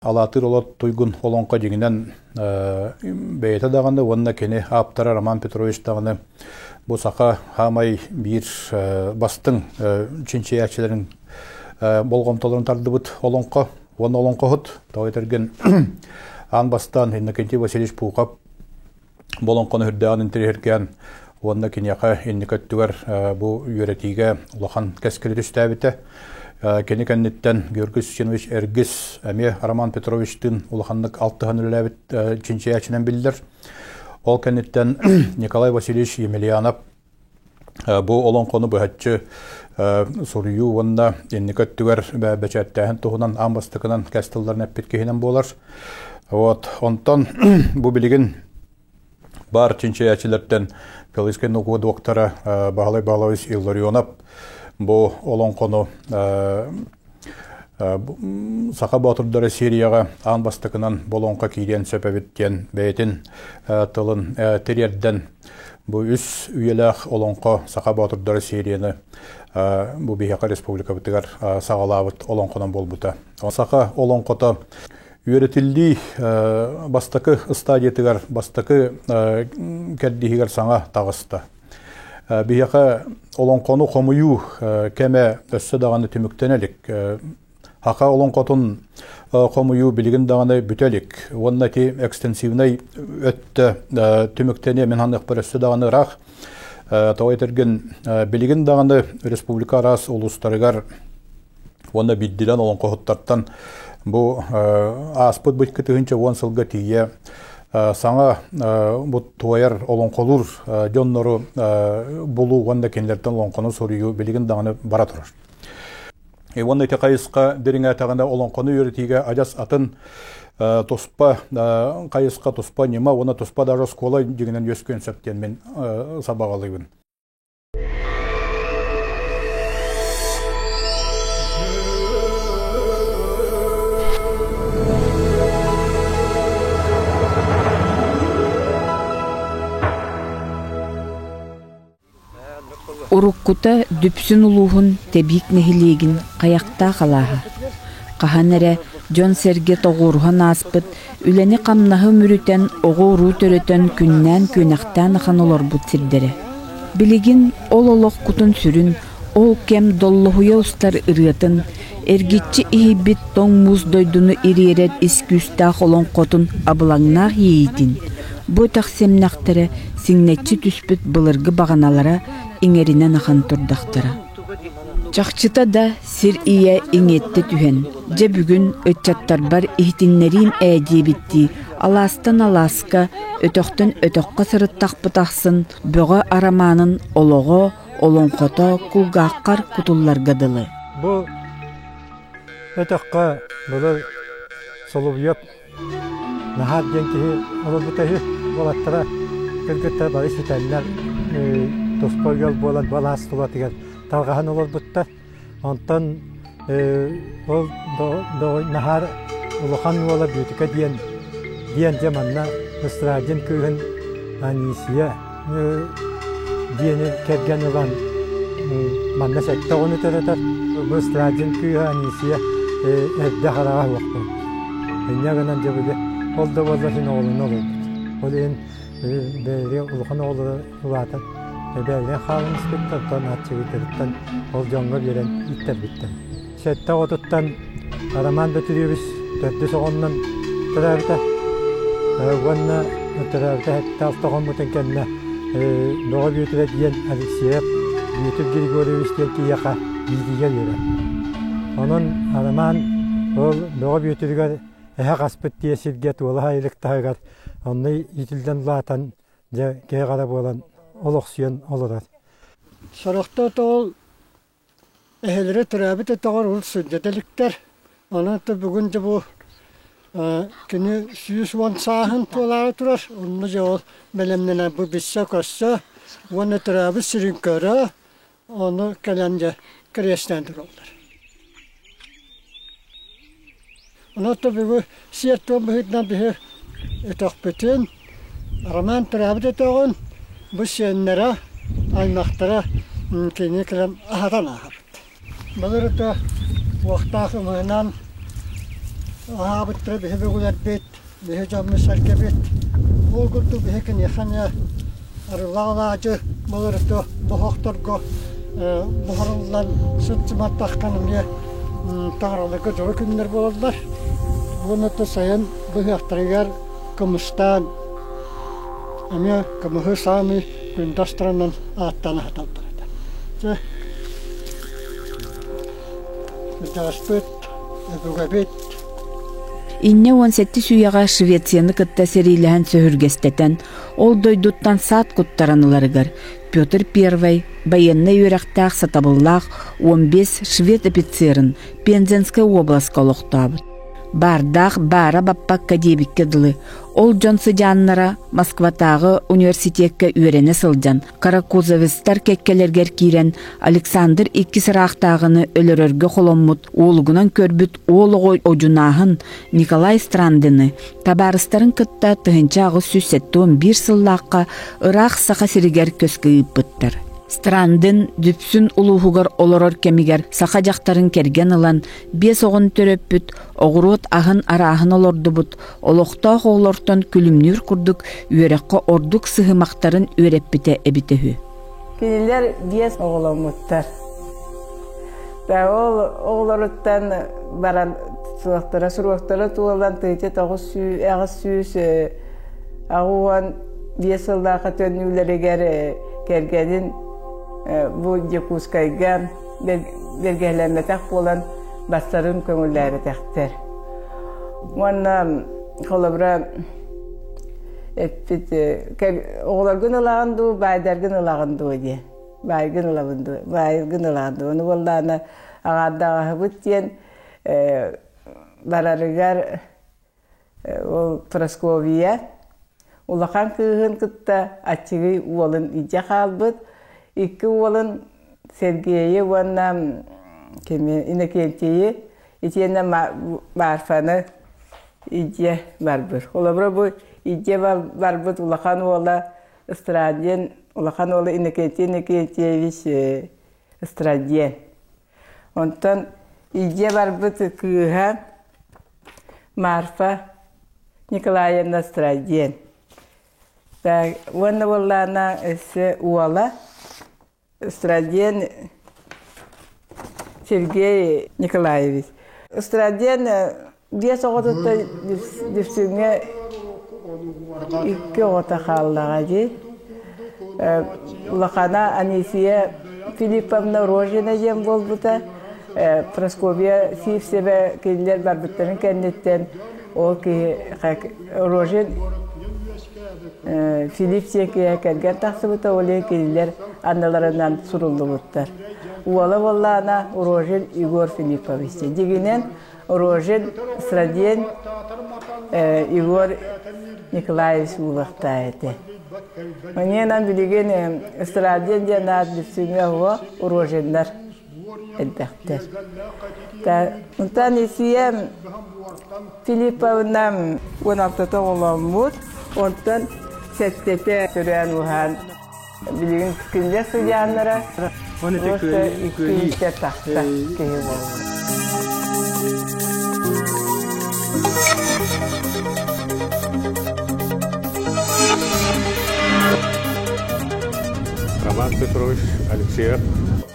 Алаатыыр олор туйгун олоҥхо дьиҥинэн бэйэтэ даҕаны уонна кини ааптара Роман Петрович даҕаны бу саха хаамай биир бастыҥ чинчийээччилэрин болҕомтолорун тардыбыт олоҥхо уонна олоҥхоһут. Тоҕо этэргин аан бастаан Иннокентий Васильевич Пухов бу олоҥхону үрдээҕин интэриэһиргээн уонна киниэхэ инники өттүгэр бу үөрэтиигэ улахан кэскили түстээбитэ. Кини кэнниттэн Георгий Сучинович Эргис эмиэ Роман Петровичтыын улаханнык алтыһан үлэлээбит чинчийээччинэн биллэр. Ол кэнниттэн Николай Васильевич Емельянов бу олоҥхону быһаччы суруйуу уонна инники өттүгэр бэчээттээһин туһунан аан бастакынан кэс тылларын эппит киһинэн буолар. Вот. Онтон бу билигин баар чинчийээччилэртэн филологическай наука доктора Баһылай Павлович Илларионов бу олоҥхону саха боотурдара Сирияҕа аан бастакынан бу олоҥхо киириэн сөп эбит диэн бэйэтин тылын тириэрдэн бу үс үйэлээх олоҥхо саха боотурдара серияны бу биһиэхэ республикабытыгар саҕалаабыт олоҥхонон буолбута. Саха олоҥхото үөрэтиллии бастакы стадиятыгар, бастакы кэрдииһигэр саҥа таҕыста. Биһиэхэ олоҥхону хомуйуу кэмэ өссө даҕаны түмүктэнэ илик. Саха олоҥхотун хомуйуу билигин даҕаны бүтэ илик. Уонна ити экстенсивнэй өттө түмүктэниэ мин саныахпар өссө даҕаны ыраах. Тоҕо этэргин билигин даҕаны республика араас улуустарыгар уонна биирдилэн олоҥхоһуттартан бу ааспыт бытка 1010 сылга тиийэ саҥа бу туойар олоҥхолуур дьоннору булуу уонна кинилэртэн олоҥхону суруйуу билигин даҕаны бара турар. Уонна ити хайысха дириҥээтэҕинэ олоҥхону үөрэтиигэ адьас атын туспа хайысха, туспа ньыма уонна туспа даже оскуола дьиҥинэн үөскүөн сөп диэн мин сабаҕалыыбын. Уруккута Дүпсүн улууһун Тэбиик нэһилиэгин Хайахтаах алааһа. Хаһан эрэ дьон-сэргэ тоҕуоруһан ааспыт, үлэни-хамнаһы үмүрүтэн, оҕо-уруу төрөтөн күннээн-күөнэхтээн ахан олорбут сирдэрэ. Билигин ол олох кутун-сүрүн, ол кэм доллоһуйа устар ырыатын, эргиччи иһийбит тоҥ муус дойдуну ириэрэр ис күүстээх олоҥхотун абылаҥнаах иэйиитин бу өтөх сэмнэхтэрэ сиҥнэччи түспүт былыргы баҕаналара иҥэринэн ахан турдахтара. Чахчыта да сир ийэ иҥиэттэ түһэн, дьэ бүгүн ыччаттарбар иһитиннэриим ээ диэбиттии алаастан алааска, өтөхтөн өтөххө сырыттахпыт ахсын Бөҕө Арамаанын олоҕо, олоҥхото кулгааххар кутулларга дылы. Бу өтөххө былыр Соловьев Наһаар диэн киһи олорбута үһү. Уолаттара, кыргыттара бары сүтэннэр туспа ыал буолан бу алаас тулатыгар тарҕаһан олорбуттар. Онтон ол Наһаар улахан уола Бүөтүкэ диэн диэн дьэ манна Ыстраадин кыыһын Анисия диэни кэргэн ылан манна сэттэ оҕону төрөтөр. Бу Страдин кыыһа Анисия эрдэ хараҕа суох буолбут. Инньэ гынан дьэ били ол да буоллар син оҕолоно олорбут. Ол иһин бэйэлэрэ улахан оҕолоро улаатан эбээлэрин хаалан испиттэр, оттон аччыгыйдарыттан ол дьоҥҥо биэрэн ииттэрбиттэр. Сэттэ оҕотуттан Роман Бөтүрүөбүс төрдүс оҕоннон төрөөбүтэ уонна төрөөбүтэ сэттэ алта хоммутун кэннэ Бөҕө Бүөтүрэ диэн Алексеев Бүөтүр Григорьевич диэн киһиэхэ иитиигэ биэрэр. Онон Роман ол Бөҕө Бүөтүрүгэр эһэ хаспыт диэ сиргэ Туола Сайылык таһыгар онно иитиллэн улаатан дьэ киһи-хара буолан олохсуйан олорор. Сорохтор ол Эһэлэрэ төрөөбүт өтөҕөр урут сылдьа да иликтэр. Онон бүгүн дьэ бу кини 110 сааһын туолаары турар. Онно дьэ ол бэлэмнэнэн бу билсэ-көрсө уонна төрөөбүт сирин көрө, ону кэлэн дьэ кэриэстээн тураллар. Онон бүгү сиэр-туом быһыытынан биһи өтөхпүтүн, Роман төрөөбүт өтөҕүн бу сиэннэрэ, аймахтара кини кэлэн аһатан ааһабыт. Былыр ото уохтаах ымыынан аһаабыттара биһи бүгүлэрбит, биһи дьоммут-сэргэбит. Ол курдук биһи киниэхэ эмиэ арыылаах алаадьы былыр ото боһохторго буһарыллан сыт-сымар таххан эмиэ таҥараларга дьоро күннэр буолаллар. Уонна то сайын быһыахтарыгар кымыстаан эмиэ кымыһы саамай күндү астарынан ааттаан аһаталлар этэ. Дьэ, кырдьаҕаспыт, өбүгэбит Инньэ 17 үйэҕэ Швецияны кытта сэриилэһэн сөһүргэстэтэн, ол дойдуттан саат куттаран ыларыгар Петр I байыаннай үөрэхтээх сатабыллаах 15 швед офицерын Пензенскэй уобаласка олохтообут. Баардаах баара баппакка диэбиккэ дылы, ол дьон сыдьааннара Москватааҕы университекка үөрэнэ сылдьан, каракузовецтар кэккэлэргэр киирэн Александр иккис ыраахтааҕыны өлөрөргө холоммут уолугунан көрбүт уол оҕо одьунааһын Николай Страндины табаарыстарын кытта 1871 сыллаахха ыраах Саха сиригэр көскө ыыппыттар. Страндин Дүпсүн улууһугар олорор кэмигэр саха дьахтарын кэргэн ылан, биэс оҕон төрөппүт, оҕуруот аһын арааһын олордубут, олохтоох оҕолортон күлүмнүүр курдук үөрэххэ ордук сыһымахтарын үөрэппитэ эбитэ үһү. Кинилэр биэс оҕоломмуттар. Ол оҕолоруттан баран суохтара, суруктара туолан тыыча тоҕус аҕыс сүүс аҕыс уон биэс сыллаахха төннүүлэригэр кэргэнин бу Дьокуускайга бэргэһэлэммэтэх буолан бастарын көҥүллээбэтэхтэр. Уонна холобура эппит оҕолоргун ылаҕын дуу, баайдаргын ылаҕын дуу диye. Баайгын ылабын дуу, баайгын ылаҕын дуу. Ону буоллаҕына аҕаардаҕаһыбыт диэн барарыгар ол Прасковья улахан кыыһын кытта аччыгый уолун илдьэ хаалбыт. Икки уолун Сергейи уонна кими Иннокентийи итиэннэ Марфаны илдьэ барбыт. Холобура бу илдьэ барбыт улахан уола Страдиен, улахан уола Иннокентий Иннокентьевич Страдиен. Онтон илдьэ барбыт кыыһа Марфа Николаевна Страдиен. Уонна буоллаана өссө уола Страдиен Сергей Николаевич. Страдиен биэс оҕотуттан Дүпсүҥҥэ икки оҕото хааллаҕа дии. Улахана Анисия Филипповна Рожина диэн буолбута. Прасковья Сивцева кинилэр барбыттарын кэнниттэн ол киһи Рожин Филипп Сиэкийэ кэргэн тахсыбыта, ол иһин кинилэр анныларынан суруллубуттар. Уола буоллаҕына Рожин Егор Филиппович. Дьиҥинэн Рожин Страден Егор Николаевич уулахтаа этэ. Маньянан билигин Страден диэн аат бүпсүҥҥэ уо Рожиннар элбэхтэр. Онтон Исия Филипповна уон алтата оҕоломмут, онтон сэттэтэ төрөөн уһаан билигин кинилэр сыдьааннара просто иккиһиттэ тахса киһи буолла. Роман Петрович Алексеев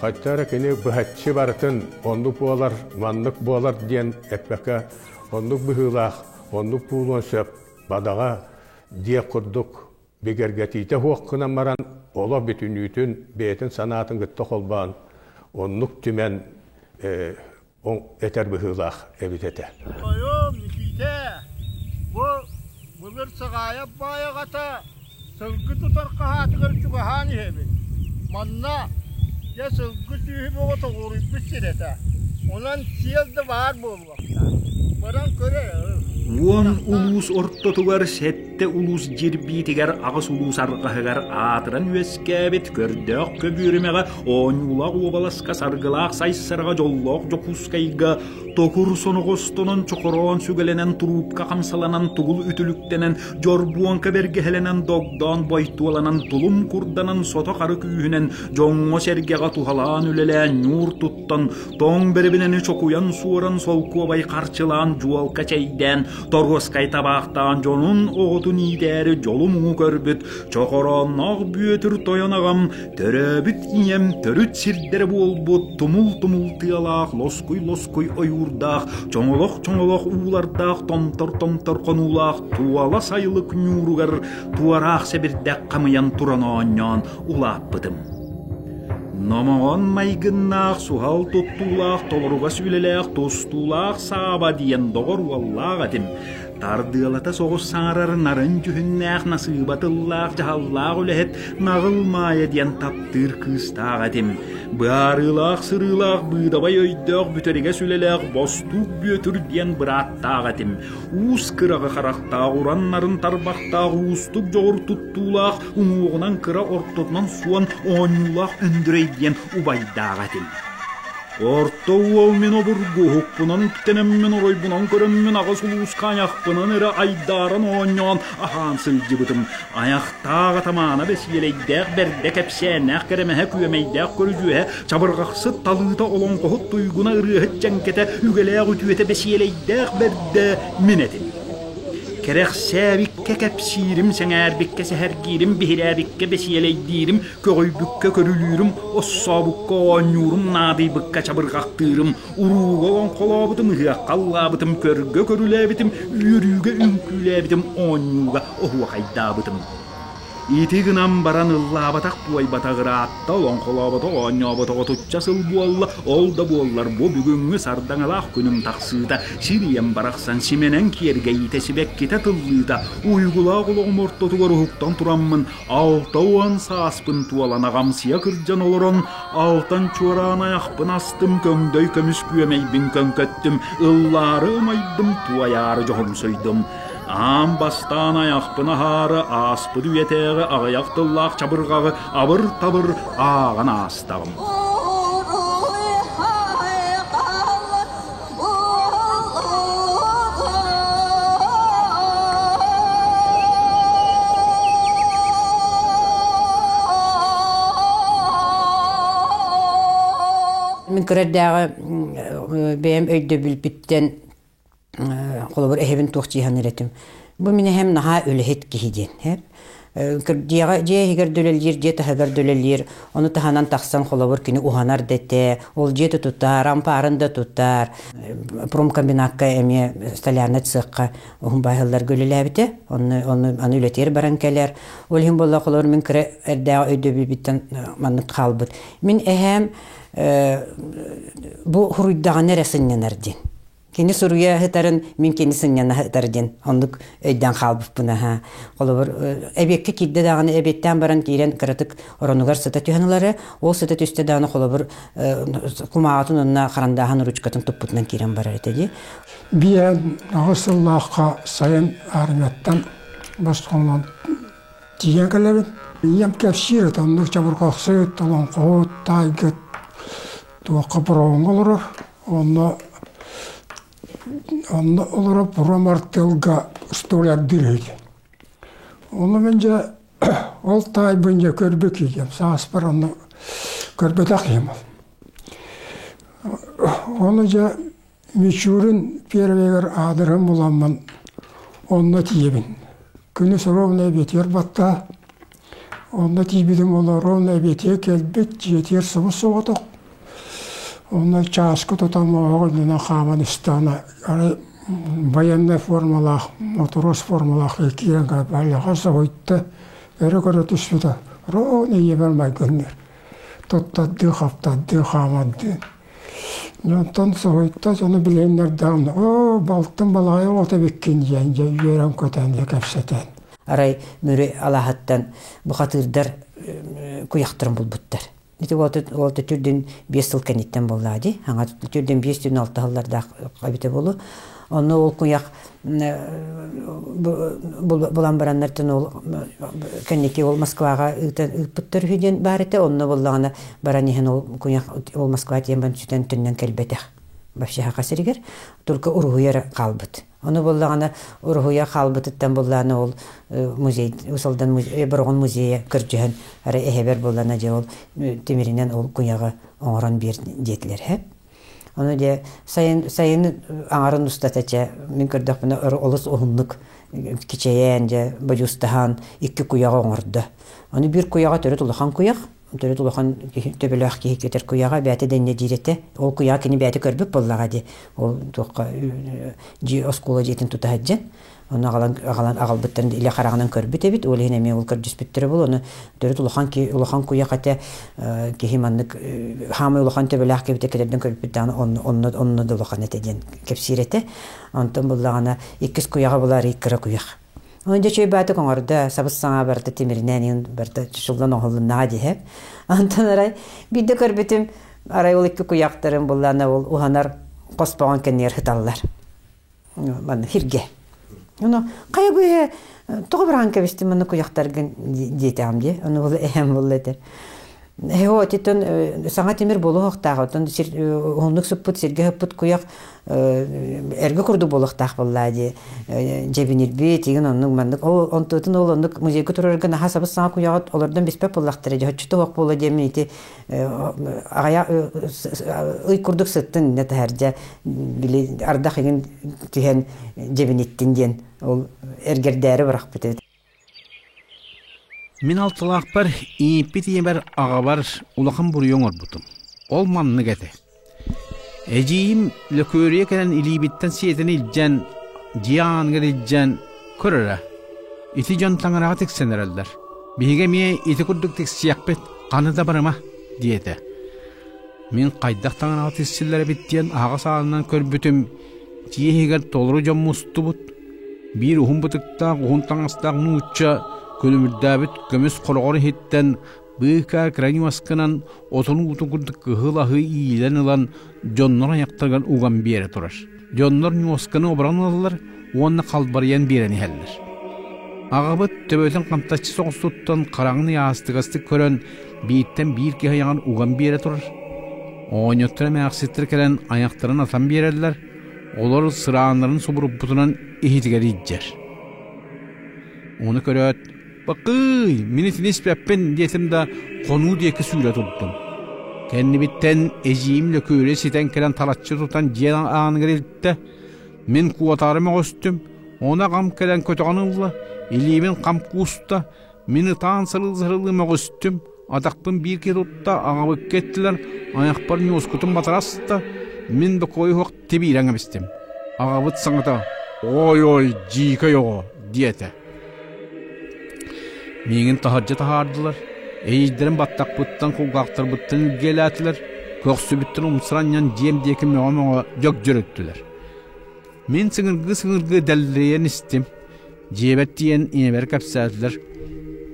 хайта эрэ кини быһаччы барытын оннук буолар, маннык буолар диэн эппэккэ оннук быһыылаах, оннук буолуон сөп, бадаҕа диэх курдук бигэргэтиитэ суох гынан баран олох бүтүннүүтүн бэйэтин санаатын кытта холбоон оннук түмэн этэр быһыылаах эбит этэ. Тойом Никиитэ, бу былыр Саҕаайап баай аҕата сылгы тутар хаһаатыгар чугаһаан иһэбин. Манна дьэ сылгы сүөһү бөҕө тоҕуоруйбут сир этэ. Онон сиэл да баар буолуохтаах. Баран көрө. Уон улуус ортотугар сэттэ. Сэттэ улуус дьирбиитигэр аҕыс улуус арҕаһыгар аатыран үөскээбит көрдөөх көбүөрүмэҕэ оонньуулаах уобаласка саргылаах сайсараҕа дьоллоох Дьокуускайга токур соноҕостонон чохороон сүгэлэнэн туруупка хамсаланан тугул үтүлүктэнэн дьорбуоҥка бэргэһэлэнэн догдоон бойтуоланан тулум курданан сото хары күүһүнэн дьоҥҥо-сэргэҕэ туһалаан үлэлээн ньуур туттан тоҥ бэрэбинэни чокуйан суоран солкуобай харчылаан дьуолка чэйдээн торуоскай табаахтаан дьонун оҕотун иитээри дьолу-муҥу көрбүт чохороонноох Бүөтүр тойон аҕам төрөөбүт ийэм төрүт сирдэрэ буолбут тумул-тумул тыалаах лоскуй-лоскуй ойуурдаах чоҥолох-чоҥолох уулардаах томтор-томтор хонуулаах туола сайылык ньууругар туораах сэбирдэх хамыйан туран оонньоон улааппытым. Номоҕон майгыннаах, суһал туттуулаах, толоругас үлэлээх, тустуулаах Сааба диэн доҕор уоллаах этим. Тардыалата соҕус саҥарар нарын дьүһүннээх, насыыба тыллаах, дьаһаллаах үлэһит Наҕыл Маайа диэн таптыыр кыыстаах этим. Быһаарыылаах сырыылаах, быыдабай өйдөөх, бүтэригэс үлэлээх Бостуук Бүөтүр диэн бырааттаах этим. Уус кыраҕы харахтаах, уран нарын тарбахтаах, уустук дьоҕур туттуулаах, уҥуоҕунан кыра ортотунан суон оонньуулаах Өндүрэй диэн убайдаах этим. Орто уол мин обургу уһукпунан үктэнэммин оройбунан көрөммүн аҕыс улууска айахпынан эрэ айдааран оонньоон аһаан сылдьыбытым. Айахтаах атамаана бэсиэлэйдээх бэрдэ кэпсээннээх кэрэмэһэ күөмэйдээх көрүдьүөһэ чабырҕахсыт талыыта олоҥхоһут туйгуна ырыаһыт дьэҥкэтэ үгэлээх үтүөтэ бэсиэлэйдээх бэрдэ мин этим. Кэрэхсээбиккэ кэпсиирим, сэҥээрбиккэ сэһэргиирим, биһирээбиккэ бэсиэлэйдиирим, көҕүйбүккэ көрүлүүрүм, оссообукка оонньуурум, наадыйбыкка чабырҕахтыырым, урууга олоҥхолообутум, ыһыахха ыллаабытым, көргө көрүлээбитим, үөрүүгэ үҥкүүлээбитим, оонньууга оһуохайдаабытым. Ити гынан баран ыллаабатах туойбатах ыраатта, олоҥхолооботох оонньооботох отучча сыл буолла, ол да буоллар бу бүгүҥҥү сардаҥалаах күнүм тахсыыта, сир ийэм барахсан симэнэн киэргэйиитэ, сибэккитэ тыллыыта, уйгулаах олоҕум ортотугар уһуктан тураммын, 60 сааспын туолан аҕамсыйа кырдьан олорон, алтан чуораан айахпын астым, көҥдөй көмүс күөмэйбин көҥкөттүм, ыллаары ымайдым, туойаары дьоһумсуйдум. Аан бастаан айахпын аһаары ааспыт үйэтээҕи аҕыйах тыллаах чабырҕаҕы абыр-табыр ааҕан аастаҕым. Мин кыра эрдээҕи бэйэм өйдөбүлбүттэн холобур эһэбин туох дии саныыр этим бу мин эһэм наһаа үлэһит киһи диэн эп дьиэҕэ дьиэ иһигэр да үлэлиир дьиэ таһыгар да үлэлиир ону таһынан тахсан холобур кини уһанар да этэ ол дьиэ тутар ампаарын да тутар промкомбинакка эмиэ столярнай цехха уһун баайылларга үлэлээбитэ онно ону аны үлэтигэр баран кэлэр ол иһин буолла холобур мин кыра эрдээҕи өйдөбүлбүттэн маннык хаалбыт мин эһээм бу хуруйдаҕына эрэ сынньанар диэн Кини суруйа сытарын, мин кини сынньана сытар диэн оннук өйдөөн хаалбыппын аһаа. Холобур, эбиэккэ киирдэ даҕаны эбиэттээн баран киирэн кыратык оронугар сыта түһэн ылары, ол сыта түстэ даҕаны холобур кумааҕытын уонна харандааһын ручкатын туппутунан киирэн барар этэ дии. Биэн аҕыс сыллаахха сайын армияттан босхолонон тиийэн кэлэбин. Ийэм кэпсиир этэ, оннук чабырҕахсыт, олоҥхоһут, таайгыт туохха бороҕоҥҥо олорор. Онно онно олорор промартыалга столярдыыр үһү. Ону мин дьэ ол таайбын дьэ көрбүт киһиэм сааспар онно көрбөтөх киһим ол. Ону дьэ Мичурин первыйгар аадырыһын буламмын онно тиийэбин. Күнүс ровно эбиэтигэр баттаа. Онно тиийбитим ол ровно эбиэтигэр кэлбит, дьиэтигэр собус-соҕотох. Онно чааскы тутан оһох иннинэн хааман истэҕинэ, арай военнай формалаах, матрос формалаах киирэн кэлэн соһуйда, өрө көрө түспүтэ, ровно ийэбэр майгынныыр. Туттардыы, хаптардыы, хаамардыы. Онтон соһуйда, дьону билиһиннэрдэҕинэ, оо, балтым балаҕай оҕото эбиккин диэн дьэ үөрэн-көтөн дьэ кэпсэтэн. Арай Мүрү алааһыттан бухатыырдар куйахтарын булбуттар. Ити уолта түрдүн 5 сыл кэнниттэн буоллаа дии. Аңа түрдүн 5 түн алта сыллардаах эбитэ буолу. Онно ол куйах булан бараннартан ол кэнники ол Москваҕа ыыппыттар үһү диэн баар этэ. Онно буллаҕына баран иһэн ол куйах ол Москва тиийэн баран сүтэн төннөн кэлбэтэх. Вообще саха сиригэр только уруһуйа эрэ хаалбыт. Ону буллаҕына уруһуйа хаалбытыттан буллаҕына ол музей Усалдан Бороҕон музейа көрдьөһөн эрэ эһэбэр буллана дьэ ол тимиринэн ол куйаҕы оҥорон биэр диэтилэр һэ. Ону дьэ сайын сайын аҥарын устата чэ мин көрдөхпүнэ олус уһуннук кичэйээн дьэ бодьуустаһан икки куйаҕы оҥордо. Ону биир куйаҕа төрүт улахан куйах төрүт улахан киһи төбөлөөх киһи кетер куйаҕа бэйэтэ дэннэ диир этэ. Ол куйаҕа кини бэйэтэ көрбүт буоллаҕа дии. Ол туохха дьиэ оскуола дьиэтин тута сылдьан. Ону аҕалан аҕалан аҕалбыттарын илэ хараҕынан көрбүт эбит. Ол иһин эмиэ ол көрдүспүттэрэ буолуо. Ону төрүт улахан киһи улахан куйах этэ киһи маннык хаамай улахан төбөлөөх кэбитэ кэтэрдэн көрбүт даҕаны онно онно онно да улахан этэ диэн кэпсиир этэ. Онтон буллаҕына иккис куйаҕа булаар кыра куйах. Онон дьэ үчүгэй баатык оҥордо, сабыс-саҥа барыта тимиринэн иһин барыта чучуллан оҥоһулуннаҕа диэһэ. Онтон арай биирдэ көрбүтүм, арай ол икки куйахтарын буллаана ол уһанар хоспоҕун кэннигэр сыталлар. Манна хиргэ. Ону хайа бу иһэ тоҕо быраҕан кэбистим манна куйахтаргын диэтэҕим дии. Ону ол эһэм буолла этэр. Эһэ отитон саҥа тимир буолуохтаах, оттон сир уһуннук сыппыт сиргэ сыппыт куйах эргэ курдук буолуохтаах буоллаа дии дьэбинирбит игин оннук маннык ол онтуотун ол оннук музейга турарга наһаа сабыс саҥа куйаҕыт олордон биспэт буоллахтара дьэ оччото суох буолла диэммин ити аҕайа ый курдук сыттын иннэ таһырдьа били ардах игин түһэн дьэбиниттин диэн ол эргэрдээри бырахпыт эбит. Мин алталаахпар ииппит ийэбэр аҕабар улахан буруйу оҥорбутум. Ол маннык этэ. Эдьиийим Лөкүөрүйэ кэлэн илиибиттэн сиэтэн илдьэн, дьиэ ааныгар илдьэн көр эрэ, ити дьон таҥараҕа тиксэн эрэллэр. Биһиги эмиэ ити курдук тиксиэхпит, ханна да барыма, диэтэ. Мин хайдах таҥараҕа тиксиллэр эбит диэн аһаҕас аанынан көрбүтүм, дьиэ иһигэр толору дьон мустубут. Биир уһун бытыктаах, уһун таҥастаах нуучча күлүмүрдээбит көмүс хороҕор иһиттэн быыкаа кыра ньуосканан отун уутун курдук кыһыл аһыы иилэн ылан дьоннор айахтарыгар уган биэрэ турар. Дьоннор ньуосканы оборон ылаллар уонна халбарыйан биэрэн иһэллэр. Аҕабыт төбөтүн хантаччы соҕустуттан хараҥын ыйаастыгастык көрөн бииртэн биир киһи айаҕын уган биэрэ турар. Оҕонньоттор эмээхситтэр кэлэн айахтарын атан биэрэллэр, олор сырааннарын субуруппутунан иһитигэр илдьэр. Ону көрөөт, «Бакыый, мин итини испэппин» диэтим да, хонуу диэки сүүрэ турдум. Кэннибиттэн эдьиийим Лөкүөрэ ситэн кэлэн талаччы тутан дьиэ ааныгар илтэ. Мин куотаары мөҕүстүм, ону аҕам кэлэн көтөҕөн ылла, илиибин хам кууста, мин ытаан сарылыы-сарылыы мөҕүстүм, атахпын биир киһи тутта, аҕабыкка эттилэр, айахпар ньуоскутун батараста, мин бокуойу суох тибиирэн кэбистим. Аҕабыт саҥата «Ой-ой, дьиикэй оҕо» диэтэ. Миигин таһырдьа таһаардылар, эйиирдэрин баттахпыттан, кулгаахтарбыттан илгиэлээтилэр, көхсүбүттэн умсаранньан дьиэм диэки мөҕө-мөҕө дьөгдьөрүттүлэр. Мин сыҥыргыы-сыҥыргыы дэллэрийэн истим. Дьиэбэр тиийэн ийэбэр кэпсээтилэр.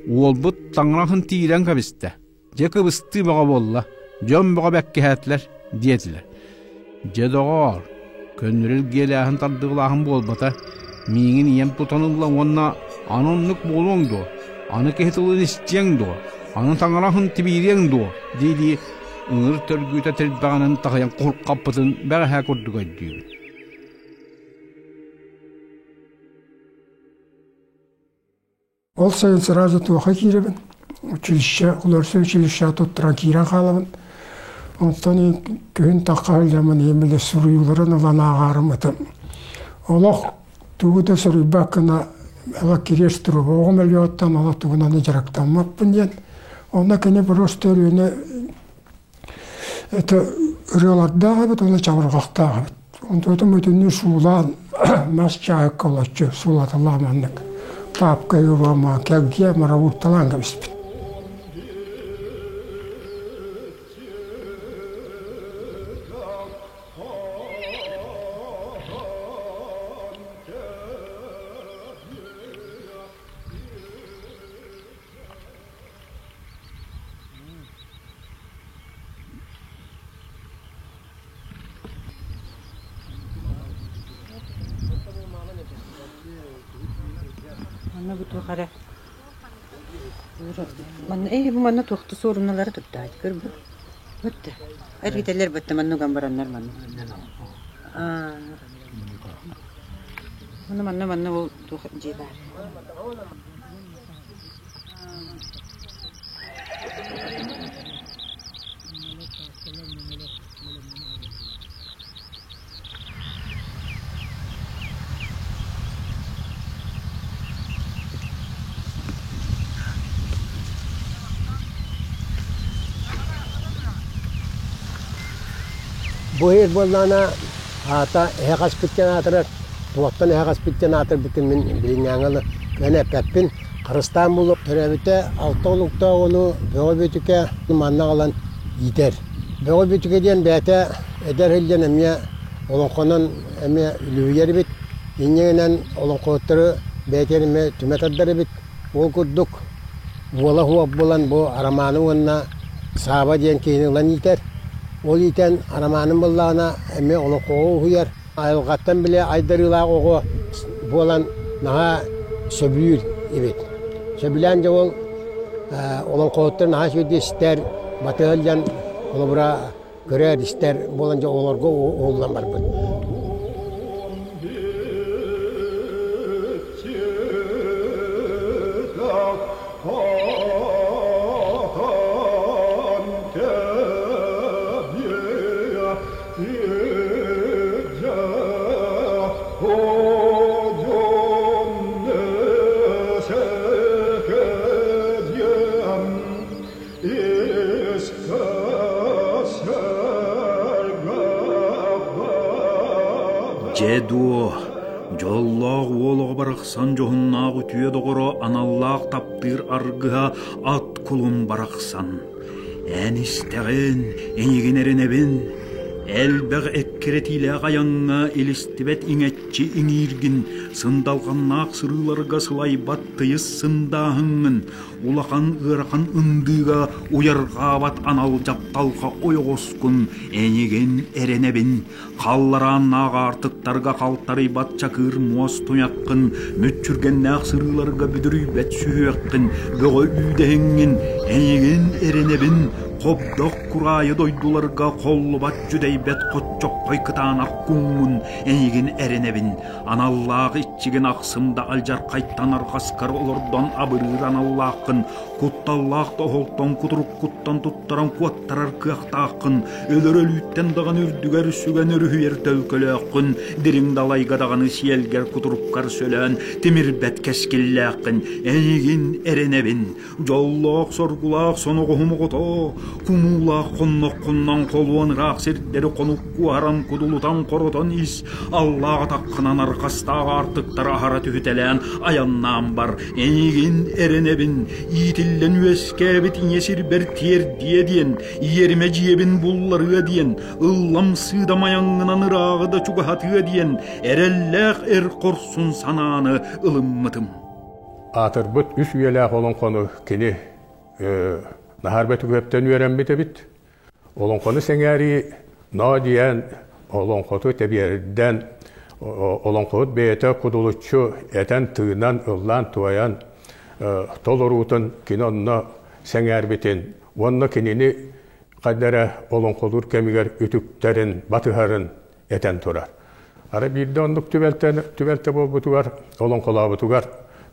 Уолбут таҥараһын тиирэн кэбистэ. Дьэ кыбыстыы бөҕө буолла, дьон бөҕө бэккиһээтилэр диэтилэр. Дьэ доҕоор, көннөрү илгиэлээһин тардыылааһын буолбата, миигин ийэм тутан ылла уонна аны оннук буолуоҥ дуо, аны киһи тылын истиэҥ дуо, аны таҥараһын тибиириэҥ дуо дии-дии ыҥыр төргүүтэ тирбэҕинэн таһыйан куһурхаппытын бэҕэһээ курдук өйдүүбүн. Ол сайын сразу туоха киирэбин, училище, художественнай училищеҕа туттаран киирэн хаалабын. Онтон күһүн тахха сылдьаммын ийэм били суруйууларын ылан ааҕаарым ытым. Олох тугу да суруйбат гына ала кириэс туруга оҕом өлүөҕүттэн олох тугунан да дьарыктаммаппын диэн. Онно кини просто өрүөнэ это ырыалардаах эбит уонна чабырҕахтаах эбит. Онтуотун бүтүннүү суулаан мас чаайыкка олоччу суулаталаах маннык паапка юруома кэлгиэ марабуутталаан кэбиспит. Манна бу туох эрэ Манна ээ бу манна туохта суоруналары туттаат көр бу. Бытта. Эргитэллэр бытта манна уган бараннар манна. Аа. Манна манна манна ол туох дьиэ баар. Бу иһит буоллаҕына аата эһэ хаспыт диэн аатырар, туохтан эһэ хаспыт диэн аатырбытын мин билиҥҥээҥҥэ дылы кыайан эппэппин. Харыстаан булуп төрөөбүтэ алта олуктаах оҕону Бөҕө Бүөтүкэ манна аҕалан иитэр. Бөҕө Бүөтүкэ диэн бэйэтэ эдэр сылдьан эмиэ олоҥхонон эмиэ үлүһүйэр эбит. Инньэ гынан олоҥхоһуттары бэйэтигэр эмиэ түмэ тардар эбит. Ол курдук уола суох буолан бу Арамааны уонна Сааба диэн киһини ылан иитэр. Ол иитэн Арамаанын буллаҕына эмиэ олоҥхоҕо уһуйар. Айылҕаттан били айдарыылаах оҕо буолан наһаа сөбүлүүр эбит. Сөбүлээн дьэ ол олоҥхоһуттар наһаа үчүгэйдик истэр, батыһа илдьэн холобура көрөр, истэр буолан дьэ оҕолорго уһуллан барбыт. Дьэ дуо, дьоллоох уол оҕо барахсан дьоһуннаах үтүө доҕоро аналлаах таптыыр аргыһа ат кулун барахсан. Эн истэҕин, эйигин эрэнэбин, элбэх эккирэтиилээх айаҥҥа илистибэт иҥэччи иҥииргин, сындалҕаннаах сырыыларга сылайбат тыйыс сындааһыҥҥын, улахан ыарахан ындыыга уйарҕаабат анал дьапталҕа ойоҕоскун эйигин эрэнэбин, Халларааннаах аартыктарга халтарыйбат чакыыр муос туйаххын, мүччүргэннээх сырыыларга бүдүрүйбэт сүһүөххүн, бөҕө үүдэһиҥҥин, эйигин эрэнэбин, хобдох кураайы дойдуларга холлубат дьүдэйбэт хоччоххой кытаанах куҥҥун, эйигин эрэнэбин, аналлаах иччигин ахсым да алдьархайтан арҕаскар олордон абырыыр аналлааххын, Кутталлаах да оһолтон кутуруккуттан туттаран куоттарар кыахтааххын, өлөр өлүүттэн даҕаны үрдүгэр сүгэн өрүһүйэр төлкөлөөххүн, дириҥ далайга даҕаны сиэлгэр кутуруккар сөлөөн тимирбэт кэскиллээххин, эйигин эрэнэбин, дьоллоох-соргулаах соноҕоһум оҕото, кумуулаах хонноххунан холуон ыраах сирдэри хонук куоһаран кудулутан хоротон ис, аллаах атаххынан арҕастаах аартыктары аһара түһүтэлээн айаннаан бар, Эйигин эрэнэбин, иитиллэн үөскээбит ийэ сирбэр тиэрдиэ диэн, иэримэ дьиэбин булларыа диэн, ыллам сыыдам айаҥҥынан ырааҕы да чугаһатыа диэн, эрэллээх эр хорсун санааны ылыммытым. Аатырбыт үс үйэлээх олоҥхону кини Наһаар Бөтүкүөптэн үөрэммит эбит. Олоҥхону сэҥээрии ноо диэн олоҥхоту тэбиэрдэн, олоҥхоһут бэйэтэ кудулуччу этэн-тыынан, ыллаан-туойан толоруутун кини онно сэҥээрбитин уонна кинини хайда эрэ олоҥхолуур кэмигэр үтүктэрин, батыһарын этэн турар. Арай биирдэ оннук түбэлтэ, түбэлтэ буолбутугар, олоҥхолообутугар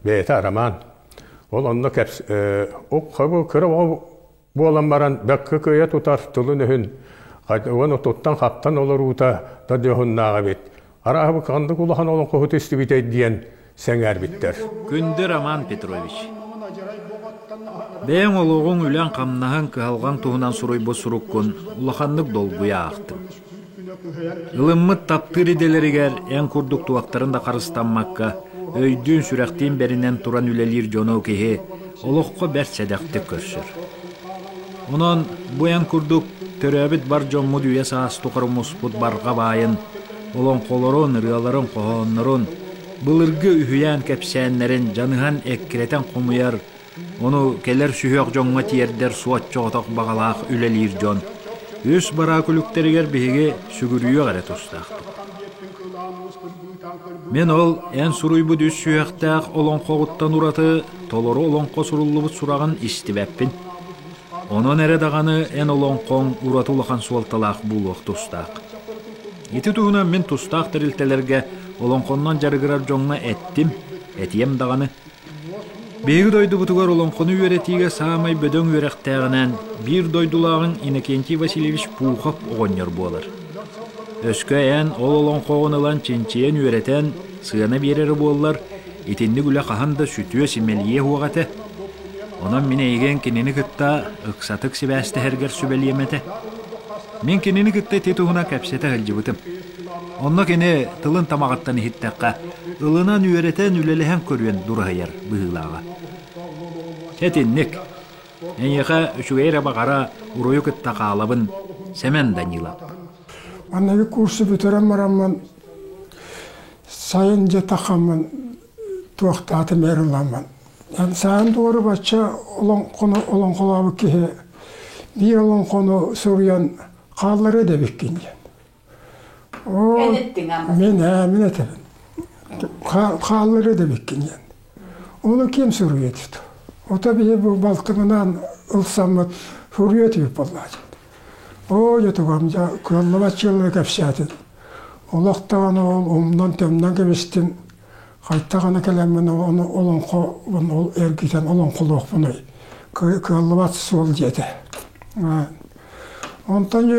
бэйэтэ Арамаан ол онно кэпс кыра оҕо буолан баран бэккэ кыайа тутар тылын-өһүн уонна туттан-хаптан олоруута да дьоһуннаах эбит. Арааһа бу ханнык улахан олоҥхоһут истибитэй диэн сэҥээрбиттэр. Күндү Роман Петрович, бэйэҥ олоҕуҥ, үлэҥ-хамнаһыҥ, кыһалҕаҥ туһунан суруйбут суруккун улаханнык долгуйа аахтым. Ылыммыт таптыыр идэлэригэр эн курдук туохтарын да харыстаммакка, өйдүүн-сүрэхтиин бэринэн туран үлэлиир дьону киһи олоххо бэрт сэдэхтик көрсөр. Онон бу эн курдук төрөөбүт бар дьоммут үйэ-саас тухары муспут барҕа баайын, олоҥхолорун, ырыаларын, хоһооннорун, былыргы үһүйээн кэпсээннэрин дьаныһан эккирэтэн хомуйар, ону кэлэр сүһүөх дьоҥҥо тиэрдэр суоччоҕотох баҕалаах үлэлиир дьон үс бараа күлүктэригэр биһиги сүгүрүйүөх эрэ тустаахпыт. Мин ол эн суруйбут үс сүһүөхтээх олоҥхоҕуттан ураты толору олоҥхо суруллубут сураҕын истибэппин. Онон эрэ даҕаны эн олоҥхоҥ ураты улахан суолталаах буолуох тустаах. Ити туһунан мин тустаах тэрилтэлэргэ олоҥхоннон дьарыгырар дьоҥҥо эттим, этиэм даҕаны. Биһиги дойдубутугар олоҥхону үөрэтиигэ саамай бөдөҥ үөрэхтээҕинэн биир дойдулааҕыҥ Иннокентий Васильевич Пухов оҕонньор буолар. Өскө эн ол олоҥхоҕун ылан чинчийэн үөрэтэн, сыана биэрэрэ буоллар, итинник үлэ хаһан да сүтүө-симэлийиэ суох этэ. Онон мин эйигин кинини кытта ыксатык сибээстэһэргэр сүбэлиэм этэ. Мин кинини кытта ити туһунан кэпсэтэ сылдьыбытым. Онно кини тылын тамаҕыттан иһиттэххэ, ылынан үөрэтэн үлэлэһэн көрүөн дураһыйар быһыылааҕа. Этинник. Эйиэхэ үчүгэй эрэ баҕара уруйу кытта хаалабын, Сэмэн Данилов. Манныгы курсу бүтэрэн бараммын сайын дьэ тахаммын туохтаатым эр ыламмын. Саан туору бачча олоҥхону олоҥхолообут киһи биир олоҥхону суруйан хаалларыа да эбиккин диэн. Мин ээ, мин этэбин. Хаалларыа да эбиккин диэн. Ону ким суруйа диэт. Ото биһи бу балтыбынаан ылсаммыт суруйа түһүп буоллаа диэн. Оо, дьэ дьэ кыаллыбат дьыаланы кэпсээтин. Олох даҕаны ол умнан-тэмнэн кэбистим. Хайтаҕына кэлэммин ону олоҥхобун ол эргитэн олоҥхолуохпунуй. Кыаллыбат суол диэтэ. Онтон